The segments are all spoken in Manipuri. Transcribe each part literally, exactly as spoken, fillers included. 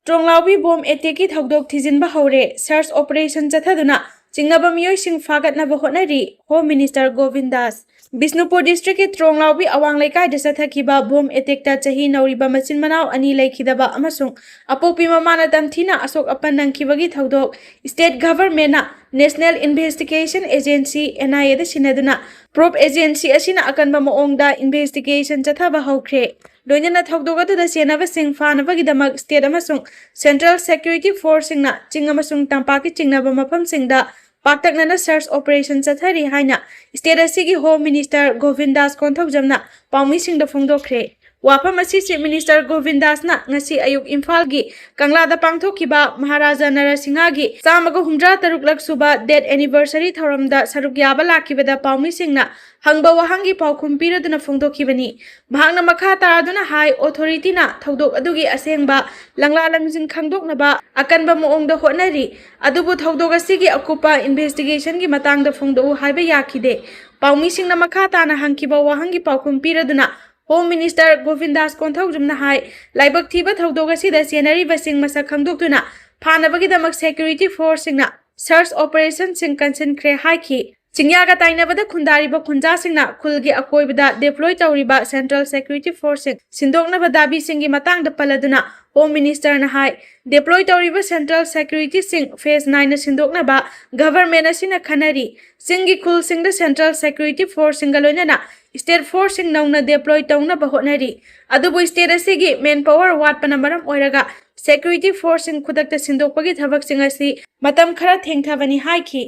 ꯇ꯭ꯔꯣꯡꯂꯥꯎꯕꯤ ꯕꯣꯝ ꯑꯦꯇꯦꯛꯀꯤ ꯊꯧꯗꯣꯛ ꯊꯤꯖꯤꯟꯕ ꯍꯧꯔꯦ꯫ Search operation ꯆꯠꯊꯗꯨꯅ ꯆꯤꯡꯅꯕ ꯃꯤꯑꯣꯏꯁꯤꯡ ꯐꯥꯒꯠꯅꯕ ꯍꯣꯠꯅꯔꯤ꯫ Home Minister ꯒꯣꯕꯤꯟꯗꯥꯁ꯫ ꯕꯤꯁꯅꯨꯄꯨꯔ district ꯀꯤ ꯇ꯭ꯔꯣꯡꯂꯥꯎꯕꯤ ꯑꯋꯥꯡ ꯂꯩꯀꯥꯏꯗ ꯆꯠꯊꯈꯤꯕ ꯕꯣꯝ ꯑꯦꯇꯦꯛꯇ ꯆꯍꯤ ꯅꯧꯔꯤꯕ ꯃꯆꯤꯟ ꯃꯅꯥꯎ ꯑꯅꯤ ꯂꯩꯈꯤꯗꯕ ꯑꯃꯁꯨꯡ ꯑꯄꯣꯛꯄꯤ ꯃꯃꯥꯅ ꯇꯝꯊꯤꯅ ꯑꯁꯣꯛ ꯑꯄꯟ ꯅꯪꯈꯤꯕꯒꯤ ꯊꯧꯗꯣꯛ state government ꯅ National Investigation Agency, N I A the ꯁꯤꯟꯅꯗꯨꯅ probe agency ꯑꯁꯤꯅ ꯑꯀꯟꯕ ꯃꯑꯣꯡꯗ investigation ꯆꯠꯊꯕ ꯍꯧꯈ꯭ꯔꯦ꯫ ꯂꯣꯏꯅꯅ ꯊꯧꯗꯣꯛ ꯑꯗꯨꯗ ꯆꯦꯟꯅꯕꯁꯤꯡ ꯐꯥꯅꯕꯒꯤꯗꯃꯛ state ꯑꯃꯁꯨꯡ central security force ꯁꯤꯡꯅ ꯆꯤꯡ ꯑꯃꯁꯨꯡ ꯇꯝꯄꯥꯛꯀꯤ ꯆꯤꯡꯅꯕ ꯃꯐꯝꯁꯤꯡꯗ ꯄꯥꯛꯇꯛꯅꯅ search operation ꯆꯠꯊꯔꯤ ꯍꯥꯏꯅ state ꯑꯁꯤꯒꯤ Home Minister ꯒꯣꯕꯤꯟꯗꯥꯁ ꯀꯣꯟꯊꯧꯖꯝꯅ ꯄꯥꯎꯃꯤꯁꯤꯡꯗ ꯐꯣꯡꯗꯣꯛꯈ꯭ꯔꯦ꯫ ꯋꯥꯐꯝ ꯑꯁꯤ Chief Minister ꯒꯣꯕꯤꯟꯗꯥꯁꯅ ꯉꯁꯤ ꯑꯌꯨꯛ ꯏꯝꯐꯥꯜꯒꯤ ꯀꯪꯂꯥꯗ ꯄꯥꯡꯊꯣꯛꯈꯤꯕ ꯃꯍꯥꯔꯥꯖꯥ ꯅꯔꯁꯤꯡꯍꯒꯤ ꯆꯥꯝꯃꯒ ꯍꯨꯝꯗ꯭ꯔꯥ ꯇꯔꯨꯛꯂꯛ ꯁꯨꯕ death anniversary ꯊꯧꯔꯝꯗ ꯁꯔꯨꯛ ꯌꯥꯕ ꯂꯥꯛꯈꯤꯕꯗ ꯄꯥꯎꯃꯤꯁꯤꯡꯅ ꯍꯪꯕ ꯋꯥꯍꯪꯒꯤ ꯄꯥꯎꯈꯨꯝ ꯄꯤꯔꯗꯨꯅ ꯐꯣꯡꯗꯣꯛꯈꯤꯕꯅꯤ꯫ ꯃꯍꯥꯛꯅ ꯃꯈꯥ ꯇꯥꯗꯨꯅ ꯍꯥꯏ, authority ꯅ ꯊꯧꯗꯣꯛ ꯑꯗꯨꯒꯤ ꯑꯁꯦꯡꯕ ꯂꯪꯂꯥ ꯂꯪꯖꯤꯟ ꯈꯪꯗꯣꯛꯅꯕ ꯑꯀꯟꯕ ꯃꯑꯣꯡꯗ ꯍꯣꯠꯅꯔꯤ, ꯑꯗꯨꯕꯨ ꯊꯧꯗꯣꯛ ꯑꯁꯤꯒꯤ ꯑꯀꯨꯞꯄ investigation ꯒꯤ ꯃꯇꯥꯡꯗ ꯐꯣꯡꯗꯣꯛꯎ ꯍꯥꯏꯕ ꯌꯥꯈꯤꯗꯦ꯫ ꯄꯥꯎꯃꯤꯁꯤꯡꯅ ꯃꯈꯥ ꯇꯥꯅ ꯍꯪꯈꯤꯕ ꯋꯥꯍꯪꯒꯤ ꯄꯥꯎꯈꯨꯝ ꯄꯤꯔꯗꯨꯅ Home Minister ꯒꯣꯕꯤꯟꯗꯥꯁ ꯀꯣꯟꯊꯧꯖꯝꯅ ꯍꯥꯏ, ꯂꯥꯏꯕꯛ ꯊꯤꯕ ꯊꯧꯗꯣꯛ ꯑꯁꯤꯗ ꯆꯦꯟꯅꯔꯤꯕꯁꯤꯡ ꯃꯁꯛ ꯈꯪꯗꯣꯛꯇꯨꯅ ꯐꯥꯅꯕꯒꯤꯗꯃꯛ security force ꯁꯤꯡꯅ search operation ꯁꯤꯡ ꯀꯟꯁꯤꯟꯈ꯭ꯔꯦ ꯍꯥꯏꯈꯤ꯫ ꯆꯤꯡꯌꯥꯒ ꯇꯥꯏꯅꯕꯗ ꯈꯨꯟꯗꯥꯔꯤꯕ ꯈꯨꯟꯖꯥꯁꯤꯡꯅ ꯈꯨꯜꯒꯤ ꯑꯀꯣꯏꯕꯗ deploy ꯇꯧꯔꯤꯕ central security force ꯁꯤꯡ ꯁꯤꯟꯗꯣꯛꯅꯕ ꯗꯥꯕꯤꯁꯤꯡꯒꯤ ꯃꯇꯥꯡꯗ ꯄꯜꯂꯗꯨꯅ Home Minister ꯅ ꯍꯥꯏ, deploy ꯇꯧꯔꯤꯕ central security ꯁꯤꯡ phase ꯅꯥꯏꯅ ꯁꯤꯟꯗꯣꯛꯅꯕ government ꯑꯁꯤꯅ ꯈꯟꯅꯔꯤ꯫ ꯆꯤꯡꯒꯤ ꯈꯨꯜꯁꯤꯡꯗ central security force ꯁꯤꯡꯒ ꯂꯣꯏꯅꯅ state force ꯁꯤꯡ ꯅꯧꯅ deploy ꯇꯧꯅꯕ ꯍꯣꯠꯅꯔꯤ꯫ ꯑꯗꯨꯕꯨ state ꯑꯁꯤꯒꯤ manpower ꯋꯥꯠꯄꯅ ꯃꯔꯝ ꯑꯣꯏꯔꯒ security force ꯁꯤꯡ ꯈꯨꯗꯛꯇ ꯁꯤꯟꯗꯣꯛꯄꯒꯤ ꯊꯕꯛꯁꯤꯡ ꯑꯁꯤ ꯃꯇꯝ ꯈꯔ ꯊꯦꯡꯊꯕꯅꯤ ꯍꯥꯏꯈꯤ꯫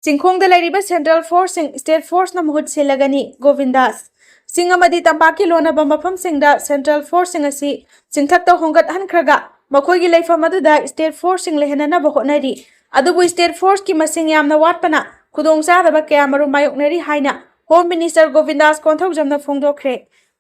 ꯆꯤꯡꯈꯣꯡꯗ ꯂꯩꯔꯤꯕ central force ꯁꯤꯡ state force ꯅ ꯃꯍꯨꯠ ꯁꯤꯜꯂꯒꯅꯤ, ꯒꯣꯕꯤꯟꯗꯥꯁ꯫ ꯆꯤꯡ ꯑꯃꯗꯤ ꯇꯝꯄꯥꯛꯀꯤ ꯂꯣꯟꯅꯕ ꯃꯐꯝꯁꯤꯡꯗ central force ꯁꯤꯡ ꯑꯁꯤ ꯆꯤꯡꯊꯛꯇ ꯍꯣꯡꯒꯠꯍꯟꯈ꯭ꯔꯒ ꯃꯈꯣꯏꯒꯤ ꯂꯩꯐꯝ ꯑꯗꯨꯗ state force ꯁꯤꯡ ꯂꯩꯍꯟꯅꯅꯕ ꯍꯣꯠꯅꯔꯤ꯫ ꯑꯗꯨꯕꯨ state force ꯀꯤ ꯃꯁꯤꯡ ꯌꯥꯝꯅ ꯋꯥꯠꯄꯅ ꯈꯨꯗꯣꯡꯆꯥꯗꯕ ꯀꯌꯥꯃꯔꯨꯝ ꯃꯥꯌꯣꯛꯅꯔꯤ ꯍꯥꯏꯅ Home Minister ꯒꯣꯕꯤꯟꯗꯥꯁ ꯀꯣꯟꯊꯧꯖꯝꯅ ꯐꯣꯡꯗꯣꯛꯈ꯭ꯔꯦ꯫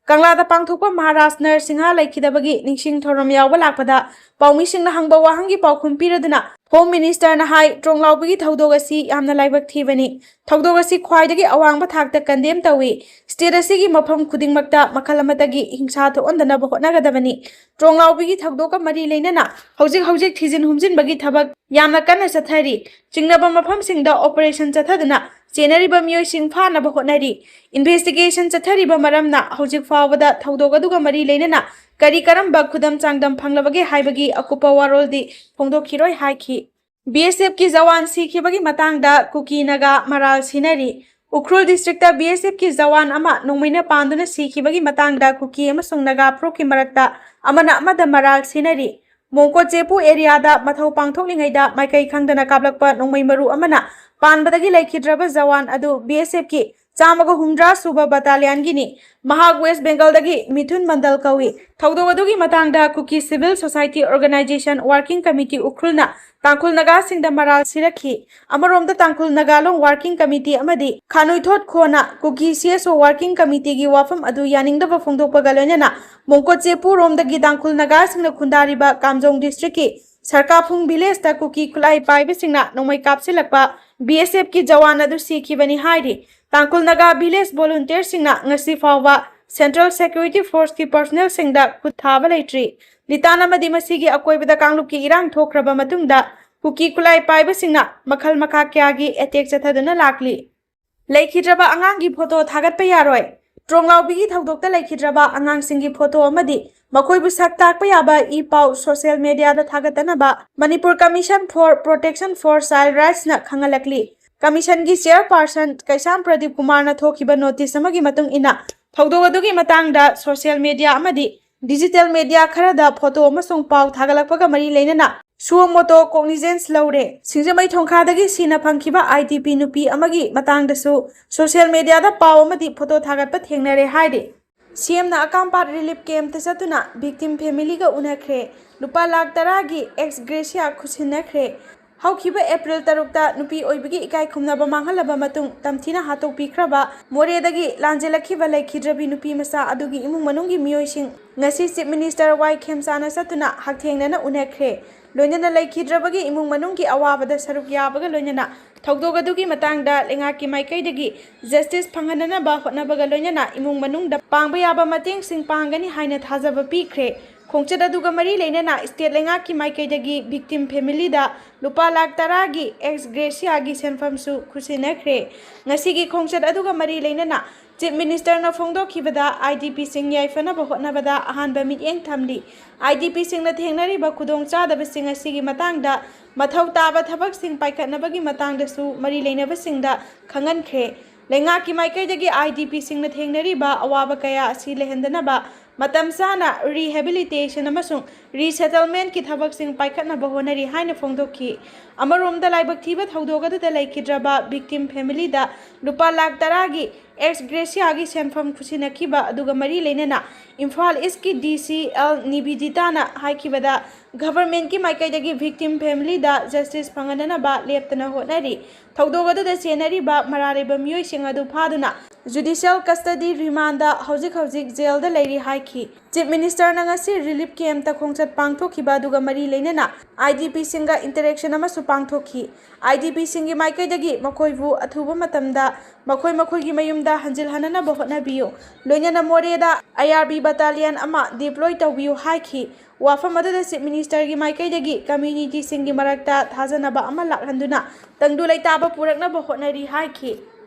ꯀꯪꯂꯥꯗ ꯄꯥꯡꯊꯣꯛꯄ ꯃꯍꯥꯔꯥꯖ ꯅꯔꯁꯤꯡꯍ ꯂꯩꯈꯤꯗꯕꯒꯤ ꯅꯤꯡꯁꯤꯡ ꯊꯧꯔꯝ ꯌꯥꯎꯕ ꯂꯥꯛꯄꯗ ꯄꯥꯎꯃꯤꯁꯤꯡꯅ ꯍꯪꯕ ꯋꯥꯍꯪꯒꯤ ꯄꯥꯎꯈꯨꯝ ꯄꯤꯔꯗꯨꯅ ꯍꯣꯝ ꯃꯤꯅꯤꯁꯇꯔꯅ ꯍꯥꯏ, ꯇ꯭ꯔꯣꯡꯂꯥꯎꯕꯤꯒꯤ ꯊꯧꯗꯣꯛ ꯑꯁꯤ ꯌꯥꯝꯅ ꯂꯥꯏꯕꯛ ꯊꯤꯕꯅꯤ꯫ ꯊꯧꯗꯣꯛ ꯑꯁꯤ ꯈ꯭ꯋꯥꯏꯗꯒꯤ ꯑꯋꯥꯡꯕ ꯊꯥꯛꯇ ꯀꯟꯗꯦꯝ ꯇꯧꯏ꯫ ꯁ꯭ꯇꯦꯠ ꯑꯁꯤꯒꯤ ꯃꯐꯝ ꯈꯨꯗꯤꯡꯃꯛꯇ ꯃꯈꯜ ꯑꯃꯠꯇꯒꯤ ꯍꯤꯡꯁꯥ ꯊꯣꯛꯍꯟꯗꯅꯕ ꯍꯣꯠꯅꯒꯗꯕꯅꯤ꯫ ꯇ꯭ꯔꯣꯡꯂꯥꯎꯕꯤꯒꯤ ꯊꯧꯗꯣꯛꯀ ꯃꯔꯤ ꯂꯩꯅꯅ ꯍꯧꯖꯤꯛ ꯍꯧꯖꯤꯛ ꯊꯤꯖꯤꯟ ꯍꯨꯝꯖꯤꯟꯕꯒꯤ ꯊꯕꯛ ꯌꯥꯝꯅ ꯀꯟꯅ ꯆꯠꯊꯔꯤ꯫ ꯆꯤꯡꯅꯕ ꯃꯐꯝꯁꯤꯡꯗ ꯑꯣꯄꯔꯦꯁꯟ ꯆꯠꯊꯗꯨꯅ ꯆꯦꯟꯅꯔꯤꯕ ꯃꯤꯑꯣꯏꯁꯤꯡ ꯐꯥꯅꯕ ꯍꯣꯠꯅꯔꯤ꯫ ꯏꯟꯚꯦꯁꯇꯤꯒꯦꯁꯟ ꯆꯠꯊꯔꯤꯕ ꯃꯔꯝꯅ ꯍꯧꯖꯤꯛ ꯐꯥꯎꯕꯗ ꯊꯧꯗꯣꯛ ꯑꯗꯨꯒ ꯃꯔꯤ ꯂꯩꯅꯅ ꯀꯔꯤ ꯀꯔꯝꯕ ꯈꯨꯗꯝ ꯆꯥꯡꯗꯝ ꯐꯪꯂꯕꯒꯦ ꯍꯥꯏꯕꯒꯤ ꯑꯀꯨꯞꯄ ꯋꯥꯔꯣꯜꯗꯤ ꯐꯣꯡꯗꯣꯛꯈꯤꯔꯣꯏ ꯍꯥꯏꯈꯤ꯫ ꯕꯤ ꯑꯦꯁ ꯑꯦꯐꯀꯤ ꯖꯋꯥꯟ ꯁꯤꯈꯤꯕꯒꯤ ꯃꯇꯥꯡꯗ ꯀꯨꯀꯤ ꯅꯥꯒꯥ ꯃꯔꯥꯜ ꯁꯤꯅꯔꯤ꯫ ꯎꯈ꯭ꯔꯨꯜ ꯗꯤꯁꯇ꯭ꯔꯤꯛꯇ ꯕꯤ ꯑꯦꯁ ꯑꯦꯐꯀꯤ ꯖꯋꯥꯟ ꯑꯃ ꯅꯣꯡꯃꯩꯅ ꯄꯥꯟꯗꯨꯅ ꯁꯤꯈꯤꯕꯒꯤ ꯃꯇꯥꯡꯗ ꯀꯨꯀꯤ ꯑꯃꯁꯨꯡ ꯅꯥꯒꯥ ꯐꯨꯔꯨꯞꯀꯤ ꯃꯔꯛꯇ ꯑꯃꯅ ꯑꯃꯗ ꯃꯔꯥꯜ ꯁꯤꯅꯔꯤ꯫ ꯃꯣꯡꯀꯣꯆꯦꯄꯨ ꯑꯦꯔꯤꯌꯥꯗ ꯃꯊꯧ ꯄꯥꯡꯊꯣꯛꯂꯤꯉꯩꯗ ꯃꯥꯏꯀꯩ ꯈꯪꯗꯅ ꯀꯥꯞꯂꯛꯄ ꯅꯣꯡꯃꯩ ꯃꯔꯨ ꯑꯃꯅ ꯄꯥꯟꯕꯗꯒꯤ ꯂꯩꯈꯤꯗ꯭ꯔꯕ ꯖꯋꯥꯟ ꯑꯗꯨ ꯕꯤ ꯑꯦꯁ ꯑꯦꯐꯀꯤ ꯆꯥꯝꯃꯒ ꯍꯨꯝꯗ꯭ꯔꯥ ꯁꯨꯕ ꯕꯇꯥꯂꯤꯌꯟꯒꯤꯅꯤ꯫ ꯃꯍꯥꯛ ꯋꯦꯁ ꯕꯦꯡꯒꯜꯗꯒꯤ ꯃꯤꯊꯨꯟ ꯃꯟꯗꯜ ꯀꯧꯏ꯫ ꯊꯧꯗꯣꯛ ꯑꯗꯨꯒꯤ ꯃꯇꯥꯡꯗ ꯀꯨꯀꯤ civil society organisation working committee ꯎꯈ꯭ꯔꯨꯜꯅ ꯇꯥꯡꯈꯨꯜ ꯅꯥꯒꯥꯁꯤꯡꯗ ꯃꯔꯥꯜ ꯁꯤꯔꯛꯈꯤ꯫ ꯑꯃꯔꯣꯝꯗ ꯇꯥꯡꯈꯨꯜ ꯅꯥꯒꯥꯂꯣꯡ ꯋꯥꯔꯀꯤꯡ ꯀꯃꯤꯇꯤ ꯑꯃꯗꯤ ꯈꯥꯅꯨꯏꯊꯣꯠ ꯈꯣꯅ ꯀꯨꯀꯤ ꯁꯤ ꯑꯦꯁ ꯑꯣ ꯋꯥꯔꯀꯤꯡ ꯀꯃꯤꯇꯤꯒꯤ ꯋꯥꯐꯝ ꯑꯗꯨ ꯌꯥꯅꯤꯡꯗꯕ ꯐꯣꯡꯗꯣꯛꯄꯒ ꯂꯣꯏꯅꯅ ꯃꯣꯡꯀꯣꯆꯦꯄꯨꯔꯣꯝꯗꯒꯤ ꯇꯥꯡꯈꯨꯜ ꯅꯥꯒꯥꯁꯤꯡꯅ ꯈꯨꯟꯗꯥꯔꯤꯕ ꯀꯥꯝꯖꯣꯡ ꯗꯤꯁꯇ꯭ꯔꯤꯛꯀꯤ ꯁꯔꯀꯥꯐꯨꯡ ꯚꯤꯂꯦꯖꯇ ꯀꯨꯀꯤ ꯈꯨꯠꯂꯥꯏ ꯄꯥꯏꯕꯁꯤꯡꯅ ꯅꯣꯡꯃꯩ ꯀꯥꯞꯁꯤꯜꯂꯛꯄ ꯕꯤ ꯑꯦꯁ ꯑꯦꯐꯀꯤ ꯖꯋꯥꯟ ꯑꯗꯨ ꯁꯤꯈꯤꯕꯅꯤ ꯍꯥꯏꯔꯤ꯫ ꯇꯥꯡꯈꯨꯜ ꯅꯥꯒꯥ ꯚꯤꯂꯦꯖ ꯚꯣꯂꯨꯟꯇꯤꯌꯔꯁꯤꯡꯅ ꯉꯁꯤ ꯐꯥꯎꯕ ꯁꯦꯟꯇ꯭ꯔꯦꯜ ꯁꯦꯀ꯭ꯌꯨꯔꯤꯇꯤ ꯐꯣꯔꯁꯀꯤ ꯄꯔꯁꯣꯅꯦꯜꯁꯤꯡꯗ ꯈꯨꯠ ꯊꯥꯕ ꯂꯩꯇ꯭ꯔꯤ꯫ ꯂꯤꯇꯥꯟ ꯑꯃꯗꯤ ꯃꯁꯤꯒꯤ ꯑꯀꯣꯏꯕꯗ ꯀꯥꯡꯂꯨꯞꯀꯤ ꯏꯔꯥꯡ ꯊꯣꯛꯈ꯭ꯔꯕ ꯃꯇꯨꯡꯗ ꯀꯨꯀꯤ ꯈꯨꯠꯂꯥꯏ ꯄꯥꯏꯕꯁꯤꯡꯅ ꯃꯈꯜ ꯃꯈꯥ ꯀꯌꯥꯒꯤ ꯑꯦꯇꯦꯛ ꯆꯠꯊꯗꯨꯅ ꯂꯥꯛꯂꯤ꯫ ꯂꯩꯈꯤꯗ꯭ꯔꯕ ꯑꯉꯥꯡꯒꯤ ꯐꯣꯇꯣ ꯊꯥꯒꯠꯄ ꯌꯥꯔꯣꯏ꯫ ꯇ꯭ꯔꯣꯡꯂꯥꯎꯕꯤꯒꯤ ꯊꯧꯗꯣꯛꯇ ꯂꯩꯈꯤꯗ꯭ꯔꯕ ꯑꯉꯥꯡꯁꯤꯡꯒꯤ ꯐꯣꯇꯣ ꯑꯃꯗꯤ ꯃꯈꯣꯏꯕꯨ ꯁꯛ ꯇꯥꯛꯄ ꯌꯥꯕ ꯏ ꯄꯥꯎ ꯁꯣꯁꯤꯌꯦꯜ ꯃꯦꯗꯤꯌꯥꯗ ꯊꯥꯒꯠꯇꯅꯕ Manipur Commission for Protection for Child Rightsꯅ ꯈꯪꯍꯜꯂꯛꯂꯤ꯫ ꯀꯃꯤꯁꯟꯒꯤ ꯆꯦꯌꯔꯄꯥꯔꯁꯟ ꯀꯩꯁꯥꯝ ꯄ꯭ꯔꯗꯤꯞ ꯀꯨꯃꯥꯔꯅ ꯊꯣꯛꯈꯤꯕ ꯅꯣꯇꯤꯁ ꯑꯃꯒꯤ ꯃꯇꯨꯡ ꯏꯟꯅ, ꯊꯧꯗꯣꯛ ꯑꯗꯨꯒꯤ ꯃꯇꯥꯡꯗ ꯁꯣꯁꯤꯌꯦꯜ ꯃꯦꯗꯤꯌꯥ ꯑꯃꯗꯤ ꯗꯤꯖꯤꯇꯦꯜ ꯃꯦꯗꯤꯌꯥ ꯈꯔꯗ ꯐꯣꯇꯣ ꯑꯃꯁꯨꯡ ꯄꯥꯎ ꯊꯥꯒꯠꯂꯛꯄꯒ ꯃꯔꯤ ꯂꯩꯅꯅ suo motu cognizance ꯂꯧꯔꯦ꯫ ꯁꯤꯡꯖꯃꯩ ꯊꯣꯡꯈꯥꯗꯒꯤ ꯁꯤꯅ ꯐꯪꯈꯤꯕ ꯑꯥꯏ ꯗꯤ ꯄꯤ ꯅꯨꯄꯤ ꯑꯃꯒꯤ ꯃꯇꯥꯡꯗꯁꯨ ꯁꯣꯁꯤꯌꯦꯜ ꯃꯦꯗꯤꯌꯥꯗ ꯄꯥꯎ ꯑꯃꯗꯤ ꯐꯣꯇꯣ ꯊꯥꯒꯠꯄ ꯊꯦꯡꯅꯔꯦ ꯍꯥꯏꯔꯤ꯫ ꯁꯤ ꯑꯦꯝꯅ ꯑꯀꯥꯝꯄꯥꯠ ꯔꯤꯂꯤꯐ ꯀꯦꯝꯞꯇ ꯆꯠꯇꯨꯅ ꯚꯤꯛꯇꯤꯝ ꯐꯦꯃꯤꯂꯤꯒ ꯎꯅꯈ꯭ꯔꯦ꯫ ꯂꯨꯄꯥ ꯂꯥꯈ ꯇꯔꯥꯒꯤ ꯑꯦꯛꯁ ꯒ꯭ꯔꯦꯁꯤꯌꯥ ꯈꯨꯠꯁꯤꯟꯅꯈ꯭ꯔꯦ꯫ ꯍꯧꯈꯤꯕ ꯑꯦꯄ꯭ꯔꯤꯜ ꯇꯔꯨꯛꯇ ꯅꯨꯄꯤ ꯑꯣꯏꯕꯒꯤ ꯏꯀꯥꯏ ꯈꯨꯝꯅꯕ ꯃꯥꯡꯍꯜꯂꯕ ꯃꯇꯨꯡ, ꯇꯝꯊꯤꯅ ꯍꯥꯠꯇꯣꯛꯄꯤꯈ꯭ꯔꯕ ꯃꯣꯔꯦꯗꯒꯤ ꯂꯥꯟꯖꯦꯜꯂꯛꯈꯤꯕ ꯂꯩꯈꯤꯗ꯭ꯔꯕꯤ ꯅꯨꯄꯤ ꯃꯆꯥ ꯑꯗꯨꯒꯤ ꯏꯃꯨꯡ ꯃꯅꯨꯡꯒꯤ ꯃꯤꯑꯣꯏꯁꯤꯡ ꯉꯁꯤ ꯆꯤꯐ ꯃꯤꯅꯤꯁꯇꯔ ꯋꯥꯏ ꯈꯦꯝꯆꯥꯅ ꯆꯠꯇꯨꯅ ꯍꯛꯊꯦꯡꯅꯅ ꯎꯅꯈ꯭ꯔꯦ꯫ ꯂꯣꯏꯅꯅ ꯂꯩꯈꯤꯗ꯭ꯔꯕꯒꯤ ꯏꯃꯨꯡ ꯃꯅꯨꯡꯒꯤ ꯑꯋꯥꯕꯗ ꯁꯔꯨꯛ ꯌꯥꯕꯒ ꯂꯣꯏꯅꯅ ꯊꯧꯗꯣꯛ ꯑꯗꯨꯒꯤ ꯃꯇꯥꯡꯗ ꯂꯩꯉꯥꯛꯀꯤ ꯃꯥꯏꯀꯩꯗꯒꯤ ꯖꯁꯇꯤꯁ ꯐꯪꯍꯟꯅꯅꯕ ꯍꯣꯠꯅꯕꯒ ꯂꯣꯏꯅꯅ ꯏꯃꯨꯡ ꯃꯅꯨꯡꯗ ꯄꯥꯡꯕ ꯌꯥꯕ ꯃꯇꯦꯡꯁꯤꯡ ꯄꯥꯡꯒꯅꯤ ꯍꯥꯏꯅ ꯊꯥꯖꯕ ꯄꯤꯈ꯭ꯔꯦ꯫ ꯈꯣꯡꯆꯠ ꯑꯗꯨꯒ ꯃꯔꯤ ꯂꯩꯅꯅ ꯁ꯭ꯇꯦꯠ ꯂꯩꯉꯥꯛꯀꯤ ꯃꯥꯏꯀꯩꯗꯒꯤ ꯚꯤꯛꯇꯤꯝ ꯐꯦꯃꯤꯂꯤꯗ ꯂꯨꯄꯥ ꯂꯥꯈ ꯇꯔꯥꯒꯤ ꯑꯦꯛꯁ ꯒ꯭ꯔꯦꯁꯤꯌꯥꯒꯤ ꯁꯦꯟꯐꯝꯁꯨ ꯈꯨꯠꯁꯤꯟꯅꯈ꯭ꯔꯦ꯫ ꯉꯁꯤꯒꯤ ꯈꯣꯡꯆꯠ ꯑꯗꯨꯒ ꯃꯔꯤ ꯂꯩꯅꯅ ꯆꯤꯐ ꯃꯤꯅꯤꯁꯇꯔꯅ ꯐꯣꯡꯗꯣꯛꯈꯤꯕꯗ, ꯑꯥꯏ ꯗꯤ ꯄꯤꯁꯤꯡ ꯌꯥꯏꯐꯅꯕ ꯍꯣꯠꯅꯕꯗ ꯑꯍꯥꯟꯕ ꯃꯤꯠꯌꯦꯡ ꯊꯝꯂꯤ꯫ ꯑꯥꯏ ꯗꯤ ꯄꯤꯁꯤꯡꯅ ꯊꯦꯡꯅꯔꯤꯕ ꯈꯨꯗꯣꯡꯆꯥꯗꯕꯁꯤꯡ ꯑꯁꯤꯒꯤ ꯃꯇꯥꯡꯗ ꯃꯊꯧ ꯇꯥꯕ ꯊꯕꯛꯁꯤꯡ ꯄꯥꯏꯈꯠꯅꯕꯒꯤ ꯃꯇꯥꯡꯗꯁꯨ ꯃꯔꯤ ꯂꯩꯅꯕꯁꯤꯡꯗ ꯈꯪꯍꯟꯈ꯭ꯔꯦ꯫ ꯂꯩꯉꯥꯛꯀꯤ ꯃꯥꯏꯀꯩꯗꯒꯤ ꯑꯥꯏ ꯗꯤ ꯄꯤꯁꯤꯡꯅ ꯊꯦꯡꯅꯔꯤꯕ ꯑꯋꯥꯕ ꯀꯌꯥ ꯑꯁꯤ ꯂꯩꯍꯟꯗꯅꯕ ꯃꯇꯝ ꯆꯥꯅ ꯔꯤꯍꯦꯕꯤꯂꯤꯇꯦꯁꯟ ꯑꯃꯁꯨꯡ ꯔꯤꯁꯦꯇꯜꯃꯦꯟꯠꯀꯤ ꯊꯕꯛꯁꯤꯡ ꯄꯥꯏꯈꯠꯅꯕ ꯍꯣꯠꯅꯔꯤ ꯍꯥꯏꯅ ꯐꯣꯡꯗꯣꯛꯈꯤ꯫ ꯑꯃꯔꯣꯝꯗ, ꯂꯥꯏꯕꯛ ꯊꯤꯕ ꯊꯧꯗꯣꯛ ꯑꯗꯨꯗ ꯂꯩꯈꯤꯗ꯭ꯔꯕ ꯚꯤꯛꯇꯤꯝ ꯐꯦꯃꯤꯂꯤꯗ ꯂꯨꯄꯥ ꯂꯥꯈ ꯇꯔꯥꯒꯤ ꯑꯦꯛꯁ ꯒ꯭ꯔꯦꯁꯤꯌꯥꯒꯤ ꯁꯦꯟꯐꯝ ꯈꯨꯠꯁꯤꯟꯅꯈꯤꯕ ꯑꯗꯨꯒ ꯃꯔꯤ ꯂꯩꯅꯅ ꯏꯝꯐꯥꯜ ꯏꯁꯀꯤ ꯗꯤ ꯁꯤ ꯑꯦꯜ ꯅꯤꯕꯤꯗꯤꯇꯥꯅ ꯍꯥꯏꯈꯤꯕꯗ, ꯒꯚꯔꯟꯃꯦꯟꯠꯀꯤ ꯃꯥꯏꯀꯩꯗꯒꯤ ꯚꯤꯛꯇꯤꯝ ꯐꯦꯃꯤꯂꯤꯗ ꯖꯁꯇꯤꯁ ꯐꯪꯍꯟꯅꯅꯕ ꯂꯦꯞꯇꯅ ꯍꯣꯠꯅꯔꯤ꯫ ꯊꯧꯗꯣꯛ ꯑꯗꯨꯗ ꯆꯦꯟꯅꯔꯤꯕ ꯃꯔꯥꯜ ꯂꯩꯕ ꯃꯤꯑꯣꯏꯁꯤꯡ ꯑꯗꯨ ꯐꯥꯗꯨꯅ ꯖꯨꯗꯤꯁꯤꯌꯦꯜ ꯀꯁꯇꯗꯤ ꯔꯤꯃꯥꯟꯗ ꯍꯧꯖꯤꯛ ꯍꯧꯖꯤꯛ ꯖꯦꯜꯗ ꯂꯩꯔꯤ ꯍꯥꯏꯈꯤ꯫ ꯆꯤꯐ ꯃꯤꯅꯤꯁꯇꯔꯅ ꯉꯁꯤ ꯔꯤꯂꯤꯐ ꯀꯦꯝꯞꯇ ꯈꯣꯡꯆꯠ ꯄꯥꯡꯊꯣꯛꯈꯤꯕ ꯑꯗꯨꯒ ꯃꯔꯤ ꯂꯩꯅꯅ ꯑꯥꯏ ꯗꯤ ꯄꯤꯁꯤꯡꯒ ꯏꯟꯇꯔꯦꯛꯁꯟ ꯑꯃꯁꯨ ꯄꯥꯡꯊꯣꯛꯈꯤ꯫ ꯑꯥꯏ ꯗꯤ ꯄꯤꯁꯤꯡꯒꯤ ꯃꯥꯏꯀꯩꯗꯒꯤ ꯃꯈꯣꯏꯕꯨ ꯑꯊꯨꯕ ꯃꯇꯝꯗ ꯃꯈꯣꯏ ꯃꯈꯣꯏꯒꯤ ꯃꯌꯨꯝꯗ ꯍꯟꯖꯤꯜꯍꯟꯅꯅꯕ ꯍꯣꯠꯅꯕꯤꯌꯨ꯫ ꯂꯣꯏꯅꯅ ꯃꯣꯔꯦꯗ ꯑꯥꯏ ꯑꯥꯔ ꯕꯤ ꯕꯇꯥꯂꯤꯌꯟ ꯑꯃ ꯗꯤꯄ꯭ꯂꯣꯏ ꯇꯧꯕꯤꯌꯨ ꯍꯥꯏꯈꯤ꯫ ꯋꯥꯐꯝ ꯑꯗꯨꯗ ꯆꯤꯐ ꯃꯤꯅꯤꯁꯇꯔꯒꯤ ꯃꯥꯏꯀꯩꯗꯒꯤ ꯀꯝꯃ꯭ꯌꯨꯅꯤꯇꯤꯁꯤꯡꯒꯤ ꯃꯔꯛꯇ ꯊꯥꯖꯅꯕ ꯑꯃ ꯂꯥꯛꯍꯟꯗꯨꯅ ꯇꯪꯗꯨ ꯂꯩꯇꯥꯕ ꯄꯨꯔꯛꯅꯕ ꯍꯣꯠꯅꯔꯤ ꯍꯥꯏꯈꯤ꯫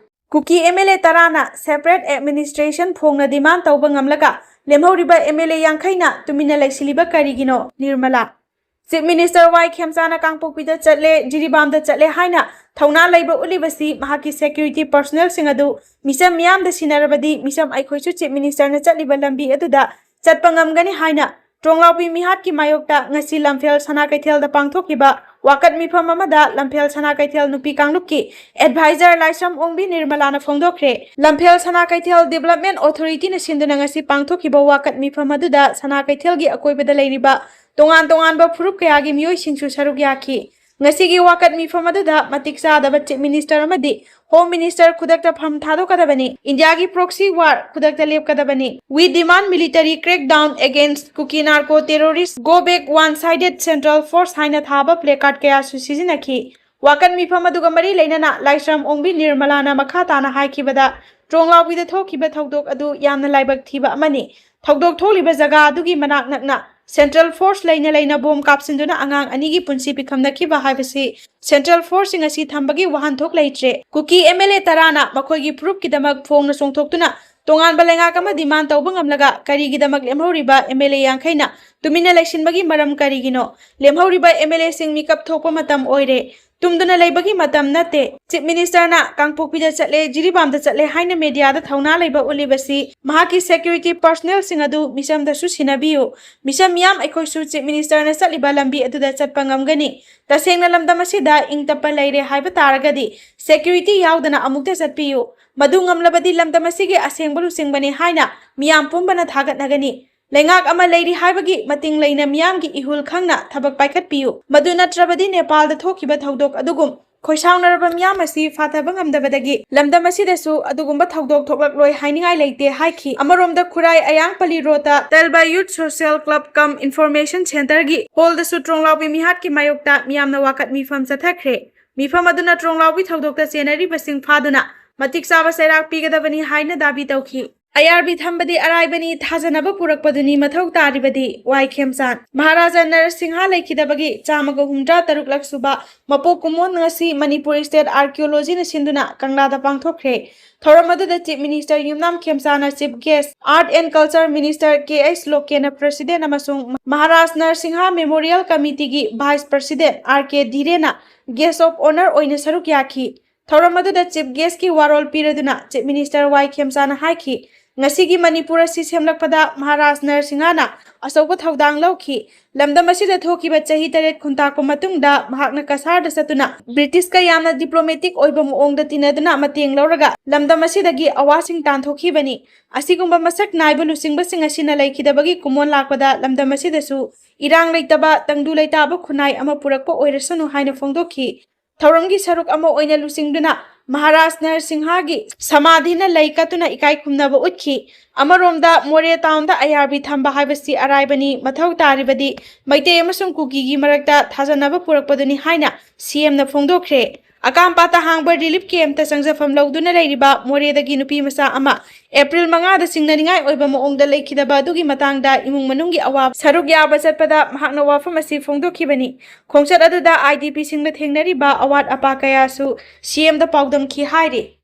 ꯀꯨꯀꯤ ꯑꯦꯝ ꯑꯦꯜ ꯑꯦ ꯇꯔꯥꯅ ꯁꯦꯄꯔꯦꯠ ꯑꯦꯗꯃꯤꯅꯤꯁꯇ꯭ꯔꯦꯁꯟ ꯐꯣꯡꯅ ꯗꯤꯃꯥꯟ ꯇꯧꯕ ꯉꯝꯂꯒ ꯂꯦꯝꯍꯧꯔꯤꯕ ꯑꯦꯝ ꯑꯦꯜ ꯑꯦ ꯌꯥꯡꯈꯩꯅ ꯇꯨꯃꯤꯟꯅ ꯂꯩꯁꯤꯜꯂꯤꯕ ꯀꯔꯤꯒꯤꯅꯣ? ꯅꯤꯔꯃꯂꯥ꯫ ꯆꯤꯐ ꯃꯤꯅꯤꯁꯇꯔ ꯋꯥꯏ ꯈꯦꯝꯆꯥꯅ ꯀꯥꯡꯄꯣꯛꯄꯤꯗ ꯆꯠꯂꯦ, ꯖꯤꯔꯤꯕꯥꯝꯗ ꯆꯠꯂꯦ ꯍꯥꯏꯅ ꯊꯧꯅꯥ ꯂꯩꯕ ꯎꯠꯂꯤꯕꯁꯤ ꯃꯍꯥꯛꯀꯤ ꯁꯦꯀ꯭ꯌꯨꯔꯤꯇꯤ ꯄꯔꯁꯣꯅꯦꯜꯁꯤꯡ ꯑꯗꯨ ꯃꯤꯆꯝ ꯃꯤꯌꯥꯝꯗ ꯁꯤꯟꯅꯔꯕꯗꯤ ꯃꯤꯆꯝ ꯑꯩꯈꯣꯏꯁꯨ ꯆꯤꯐ ꯃꯤꯅꯤꯁꯇꯔꯅ ꯆꯠꯂꯤꯕ ꯂꯝꯕꯤ ꯑꯗꯨꯗ ꯆꯠꯄ ꯉꯝꯒꯅꯤ ꯍꯥꯏꯅ ꯇ꯭ꯔꯣꯡꯂꯥꯎꯕꯤ ꯃꯤꯍꯥꯠꯀꯤ ꯃꯥꯌꯣꯛꯇ ꯉꯁꯤ ꯂꯝꯐꯦꯜ ꯁꯅꯥ ꯀꯩꯊꯦꯜꯗ ꯄꯥꯡꯊꯣꯛꯈꯤꯕ ꯋꯥꯀꯠ ꯃꯤꯐꯝ ꯑꯃꯗ ꯂꯝꯐꯦꯜ ꯁꯅꯥ ꯀꯩꯊꯦꯜ ꯅꯨꯄꯤ ꯀꯥꯡꯂꯨꯞꯀꯤ ꯑꯦꯗꯚꯥꯏꯖꯔ ꯂꯥꯏꯁ꯭ꯔꯝ ꯑꯣꯡꯕꯤ ꯅꯤꯔꯃꯂꯥꯅ ꯐꯣꯡꯗꯣꯛꯈ꯭ꯔꯦ꯫ ꯂꯝꯐꯦꯜ ꯁꯅꯥ ꯀꯩꯊꯦꯜ ꯗꯤꯕꯂꯞꯃꯦꯟ ꯑꯣꯊꯣꯔꯤꯇꯤꯅ ꯁꯤꯟꯗꯨꯅ ꯉꯁꯤ ꯄꯥꯡꯊꯣꯛꯈꯤꯕ ꯋꯥꯀꯠ ꯃꯤꯐꯝ ꯑꯗꯨꯗ ꯁꯅꯥ ꯀꯩꯊꯦꯜꯒꯤ ꯑꯀꯣꯏꯕꯗ ꯂꯩꯔꯤꯕ ꯇꯣꯉꯥꯟ ꯇꯣꯉꯥꯟꯕ ꯐꯨꯔꯨꯞ ꯀꯌꯥꯒꯤ ꯃꯤꯑꯣꯏꯁꯤꯡꯁꯨ ꯁꯔꯨꯛ ꯌꯥꯈꯤ꯫ ꯉꯁꯤꯒꯤ ꯋꯥꯀꯠ ꯃꯤꯐꯝ ꯑꯗꯨꯗ ꯃꯇꯤꯛ ꯆꯥꯗꯕ Chief Minister ꯑꯃꯗꯤ Home Minister ꯈꯨꯗꯛꯇ ꯐꯝ ꯊꯥꯗꯣꯛꯀꯗꯕꯅꯤ, ꯏꯟꯗꯤꯌꯥꯒꯤ proxy war ꯈꯨꯗꯛꯇ ꯂꯦꯞꯀꯗꯕꯅꯤ, we demand military crackdown against Kuki narco terrorist, go back one sided central force ꯍꯥꯏꯅ ꯊꯥꯕ placard ꯀꯌꯥꯁꯨ ꯁꯤꯖꯤꯟꯅꯈꯤ꯫ ꯋꯥꯀꯠ ꯃꯤꯐꯝ ꯑꯗꯨꯒ ꯃꯔꯤ ꯂꯩꯅꯅ ꯂꯥꯏꯁ꯭ꯔꯝ ꯑꯣꯡꯕꯤ ꯅꯤꯔꯃꯂꯥꯅ ꯃꯈꯥ ꯇꯥꯅ ꯍꯥꯏꯈꯤꯕꯗ, ꯇ꯭ꯔꯣꯡꯂꯥꯎꯕꯤꯗ ꯊꯣꯛꯈꯤꯕ ꯊꯧꯗꯣꯛ ꯑꯗꯨ ꯌꯥꯝꯅ ꯂꯥꯏꯕꯛ ꯊꯤꯕ ꯑꯃꯅꯤ꯫ ꯊꯧꯗꯣꯛ ꯊꯣꯛꯂꯤꯕ ꯖꯒꯥ ꯑꯗꯨꯒꯤ ꯃꯅꯥꯛ ꯅꯛꯅ central force ꯂꯩꯅ ꯂꯩꯅ ꯕꯣꯝ ꯀꯥꯞꯁꯤꯟꯗꯨꯅ ꯑꯉꯥꯡ ꯑꯅꯤꯒꯤ ꯄꯨꯟꯁꯤ ꯄꯤꯈꯝꯅꯈꯤꯕ ꯍꯥꯏꯕꯁꯤ central forceꯁꯤꯡ ꯑꯁꯤ ꯊꯝꯕꯒꯤ ꯋꯥꯍꯟꯊꯣꯛ ꯂꯩꯇ꯭ꯔꯦ꯫ ꯀꯨꯀꯤ MLA ꯇꯔꯥꯅ ꯃꯈꯣꯏꯒꯤ ꯐꯨꯔꯨꯞꯀꯤꯗꯃꯛ ꯐꯣꯡꯅ ꯆꯣꯡꯊꯣꯛꯇꯨꯅ ꯇꯣꯉꯥꯟꯕ ꯂꯩꯉꯥꯛ ꯑꯃ demand ꯇꯧꯕ ꯉꯝꯂꯒ ꯀꯔꯤꯒꯤꯗꯃꯛ ꯂꯦꯝꯍꯧꯔꯤꯕ MLA ꯌꯥꯡꯈꯩꯅ ꯇꯨꯃꯤꯟꯅ ꯂꯩꯁꯤꯟꯕꯒꯤ ꯃꯔꯝ ꯀꯔꯤꯒꯤꯅꯣ? ꯂꯦꯝꯍꯧꯔꯤꯕ MLAꯁꯤꯡ ꯃꯤꯀꯞ ꯊꯣꯛꯄ ꯃꯇꯝ ꯑꯣꯏꯔꯦ꯫ ꯇꯨꯝꯗꯨꯅ ꯂꯩꯕꯒꯤ ꯃꯇꯝ ꯅꯠꯇꯦ꯫ Chief Ministerꯅ ꯀꯥꯡꯄꯣꯛꯄꯤꯗ ꯆꯠꯂꯦ, ꯖꯤꯔꯤꯕꯥꯝꯗ ꯆꯠꯂꯦ ꯍꯥꯏꯅ mediaꯗ ꯊꯧꯅꯥ ꯂꯩꯕ ꯎꯠꯂꯤꯕꯁꯤ ꯃꯍꯥꯛꯀꯤ security personnelꯁꯤꯡ ꯑꯗꯨ ꯃꯤꯆꯝꯗꯁꯨ ꯁꯤꯟꯅꯕꯤꯌꯨ꯫ ꯃꯤꯆꯝ ꯃꯤꯌꯥꯝ ꯑꯩꯈꯣꯏꯁꯨ Chief Ministerꯅ ꯆꯠꯂꯤꯕ ꯂꯝꯕꯤ ꯑꯗꯨꯗ ꯆꯠꯄ ꯉꯝꯒꯅꯤ꯫ ꯇꯁꯦꯡꯅ ꯂꯝꯗꯝ ꯑꯁꯤꯗ ꯏꯪ ꯇꯞꯄ ꯂꯩꯔꯦ ꯍꯥꯏꯕ ꯇꯥꯔꯒꯗꯤ security ꯌꯥꯎꯗꯅ ꯑꯃꯨꯛꯇ ꯆꯠꯄꯤꯌꯨ꯫ ꯃꯗꯨ ꯉꯝꯂꯕꯗꯤ ꯂꯝꯗꯝ ꯑꯁꯤꯒꯤ ꯑꯁꯦꯡꯕ ꯂꯨꯆꯤꯡꯕꯅꯤ ꯍꯥꯏꯅ ꯃꯤꯌꯥꯝ ꯄꯨꯝꯕꯅ ꯊꯥꯒꯠꯅꯒꯅꯤ꯫ ꯂꯩꯉꯥꯛ ꯑꯃ ꯂꯩꯔꯤ ꯍꯥꯏꯕꯒꯤ ꯃꯇꯤꯡ ꯂꯩꯅ ꯃꯤꯌꯥꯝꯒꯤ ꯏꯍꯨꯜ ꯈꯪꯅ ꯊꯕꯛ ꯄꯥꯏꯈꯠꯄꯤꯌꯨ꯫ ꯃꯗꯨ ꯅꯠꯇ꯭ꯔꯕꯗꯤ ꯅꯦꯄꯥꯜꯗ ꯊꯣꯛꯈꯤꯕ ꯊꯧꯗꯣꯛ ꯑꯗꯨꯒꯨꯝ ꯈꯣꯏꯁꯥꯎꯅꯔꯕ ꯃꯤꯌꯥꯝ ꯑꯁꯤ ꯐꯥꯊꯕ ꯉꯝꯗꯕꯗꯒꯤ ꯂꯝꯗꯝ ꯑꯁꯤꯗꯁꯨ ꯑꯗꯨꯒꯨꯝꯕ ꯊꯧꯗꯣꯛ ꯊꯣꯛꯂꯛꯂꯣꯏ ꯍꯥꯏꯅꯤꯡꯉꯥꯏ ꯂꯩꯇꯦ ꯍꯥꯏꯈꯤ꯫ ꯑꯃꯔꯣꯝꯗ ꯈꯨꯔꯥꯏ ꯑꯌꯥꯡꯄꯜꯂꯤ ꯔꯣꯗꯇ ꯇꯦꯜꯕ Youth Social Club cum Information Centreꯒꯤ ꯍꯣꯜꯗꯁꯨ ꯇ꯭ꯔꯣꯡꯂꯥꯎꯕꯤ ꯃꯤꯍꯥꯠꯀꯤ ꯃꯥꯌꯣꯛꯇ ꯃꯤꯌꯥꯝꯅ ꯋꯥꯀꯠ ꯃꯤꯐꯝ ꯆꯠꯊꯈ꯭ꯔꯦ꯫ ꯃꯤꯐꯝ ꯑꯗꯨꯅ ꯇ꯭ꯔꯣꯡꯂꯥꯎꯕꯤ ꯊꯧꯗꯣꯛꯇ ꯆꯦꯟꯅꯔꯤꯕꯁꯤꯡ ꯐꯥꯗꯨꯅ ꯃꯇꯤꯛ ꯆꯥꯕ ꯆꯩꯔꯥꯛ ꯄꯤꯒꯗꯕꯅꯤ ꯍꯥꯏꯅ ꯗꯥꯕꯤ ꯇꯧꯈꯤ꯫ ꯑꯌꯥꯔꯕꯤ ꯊꯝꯕꯗꯤ ꯑꯔꯥꯏꯕꯅꯤ, ꯊꯥꯖꯅꯕ ꯄꯨꯔꯛꯄꯗꯨꯅꯤ ꯃꯊꯧ ꯇꯥꯔꯤꯕꯗꯤ꯫ ꯋꯥꯏ ꯈꯦꯝꯆꯥꯟ꯫ ꯃꯍꯥꯔꯥꯖꯥ ꯅꯔꯁꯤꯡꯍ ꯂꯩꯈꯤꯗꯕꯒꯤ ꯆꯥꯝꯃꯒ ꯍꯨꯝꯗ꯭ꯔꯥ ꯇꯔꯨꯛꯂꯛ ꯁꯨꯕ ꯃꯄꯣꯛ ꯀꯨꯝꯑꯣꯟ ꯉꯁꯤ ꯃꯅꯤꯄꯨꯔ State Archaeologyꯅ ꯁꯤꯟꯗꯨꯅ ꯀꯪꯂꯥꯗ ꯄꯥꯡꯊꯣꯛꯈ꯭ꯔꯦ꯫ ꯊꯧꯔꯝ ꯑꯗꯨꯗ Chief Minister ꯌꯨꯝꯅꯥꯝ ꯈꯦꯝꯆꯥꯟꯅ chief guest, Art and Culture Minister K H ꯂꯣꯀꯦꯟꯅ president ꯑꯃꯁꯨꯡ ꯃꯍꯥꯔꯥꯖ ꯅꯔꯁꯤꯡꯍ Memorial Committeeꯒꯤ vice president ꯑꯥꯔ ꯀꯦ ꯙꯤꯔꯦꯟꯅ guest of honour ꯑꯣꯏꯅ ꯁꯔꯨꯛ ꯌꯥꯈꯤ꯫ ꯊꯧꯔꯝ ꯑꯗꯨꯗ chief guestꯀꯤ ꯋꯥꯔꯣꯜ ꯄꯤꯔꯗꯨꯅ Chief Minister ꯋꯥꯏ ꯈꯦꯝꯆꯥꯟꯅ ꯍꯥꯏꯈꯤ, ꯉꯁꯤꯒꯤ ꯃꯅꯤꯄꯨꯔ ꯑꯁꯤ ꯁꯦꯝꯂꯛꯄꯗ ꯃꯍꯥꯔꯥꯖ ꯅꯔꯁꯤꯡꯍꯅ ꯑꯆꯧꯕ ꯊꯧꯗꯥꯡ ꯂꯧꯈꯤ꯫ ꯂꯝꯗꯝ ꯑꯁꯤꯗ ꯊꯣꯛꯈꯤꯕ ꯆꯍꯤ ꯇꯔꯦꯠ ꯈꯨꯟꯇꯥꯛꯄ ꯃꯇꯨꯡꯗ ꯃꯍꯥꯛꯅ ꯀꯁꯥꯔꯗ ꯆꯠꯇꯨꯅ ꯕ꯭ꯔꯤꯇꯤꯁꯀ ꯌꯥꯝꯅ ꯗꯤꯄ꯭ꯂꯣꯃꯦꯇꯤꯛ ꯑꯣꯏꯕ ꯃꯑꯣꯡꯗ ꯇꯤꯟꯅꯗꯨꯅ ꯃꯇꯦꯡ ꯂꯧꯔꯒ ꯂꯝꯗꯝ ꯑꯁꯤꯗꯒꯤ ꯑꯋꯥꯁꯤꯡ ꯇꯥꯟꯊꯣꯛꯈꯤꯕꯅꯤ꯫ ꯑꯁꯤꯒꯨꯝꯕ ꯃꯁꯛ ꯅꯥꯏꯕ ꯂꯨꯆꯤꯡꯕꯁꯤꯡ ꯑꯁꯤꯅ ꯂꯩꯈꯤꯗꯕꯒꯤ ꯀꯨꯝꯑꯣꯟ ꯂꯥꯛꯄꯗ ꯂꯝꯗꯝ ꯑꯁꯤꯗꯁꯨ ꯏꯔꯥꯡ ꯂꯩꯇꯕ, ꯇꯪꯗꯨ ꯂꯩꯇꯥꯕ ꯈꯨꯟꯅꯥꯏ ꯑꯃ ꯄꯨꯔꯛꯄ ꯑꯣꯏꯔꯁꯅꯨ ꯍꯥꯏꯅ ꯐꯣꯡꯗꯣꯛꯈꯤ꯫ ꯊꯧꯔꯝꯒꯤ ꯁꯔꯨꯛ ꯑꯃ ꯑꯣꯏꯅ ꯂꯨꯆꯤꯡꯗꯨꯅ ꯃꯍꯥꯔꯥꯖ ꯅꯔꯁꯤꯡꯍꯒꯤ ꯁꯃꯥꯙꯤꯅ ꯂꯩ ꯀꯠꯇꯨꯅ ꯏꯀꯥꯏ ꯈꯨꯝꯅꯕ ꯎꯠꯈꯤ꯫ ꯑꯃꯔꯣꯝꯗ ꯃꯣꯔꯦ ꯇꯥꯎꯟꯗ ꯑꯥꯏ ꯑꯥꯔ ꯕꯤ ꯊꯝꯕ ꯍꯥꯏꯕꯁꯤ ꯑꯔꯥꯏꯕꯅꯤ, ꯃꯊꯧ ꯇꯥꯔꯤꯕꯗꯤ ꯃꯩꯇꯩ ꯑꯃꯁꯨꯡ ꯀꯨꯀꯤꯒꯤ ꯃꯔꯛꯇ ꯊꯥꯖꯅꯕ ꯄꯨꯔꯛꯄꯗꯨꯅꯤ ꯍꯥꯏꯅ ꯁꯤ ꯑꯦꯝꯅ ꯐꯣꯡꯗꯣꯛꯈ꯭ꯔꯦ꯫ ꯑꯀꯥꯝꯄꯥꯠꯇ ꯍꯥꯡꯕ ꯔꯤꯂꯤꯐ ꯀꯦꯝꯞꯇ ꯆꯪꯖꯐꯝ ꯂꯧꯗꯨꯅ ꯂꯩꯔꯤꯕ ꯃꯣꯔꯦꯗꯒꯤ ꯅꯨꯄꯤ ꯃꯆꯥ ꯑꯃ ꯑꯦꯄ꯭ꯔꯤꯜ ꯃꯉꯥꯗ ꯆꯤꯡꯅꯅꯤꯡꯉꯥꯏ ꯑꯣꯏꯕ ꯃꯑꯣꯡꯗ ꯂꯩꯈꯤꯗꯕ ꯑꯗꯨꯒꯤ ꯃꯇꯥꯡꯗ ꯏꯃꯨꯡ ꯃꯅꯨꯡꯒꯤ ꯑꯋꯥꯕ ꯁꯔꯨꯛ ꯌꯥꯕ ꯆꯠꯄꯗ ꯃꯍꯥꯛꯅ ꯋꯥꯐꯝ ꯑꯁꯤ ꯐꯣꯡꯗꯣꯛꯈꯤꯕꯅꯤ꯫ ꯈꯣꯡꯆꯠ ꯑꯗꯨꯗ ꯑꯥꯏ ꯗꯤ ꯄꯤꯁꯤꯡꯅ ꯊꯦꯡꯅꯔꯤꯕ ꯑꯋꯥꯠ ꯑꯄꯥ ꯀꯌꯥꯁꯨ ꯁꯤ ꯑꯦꯝꯗ ꯄꯥꯎꯗꯝꯈꯤ ꯍꯥꯏꯔꯤ꯫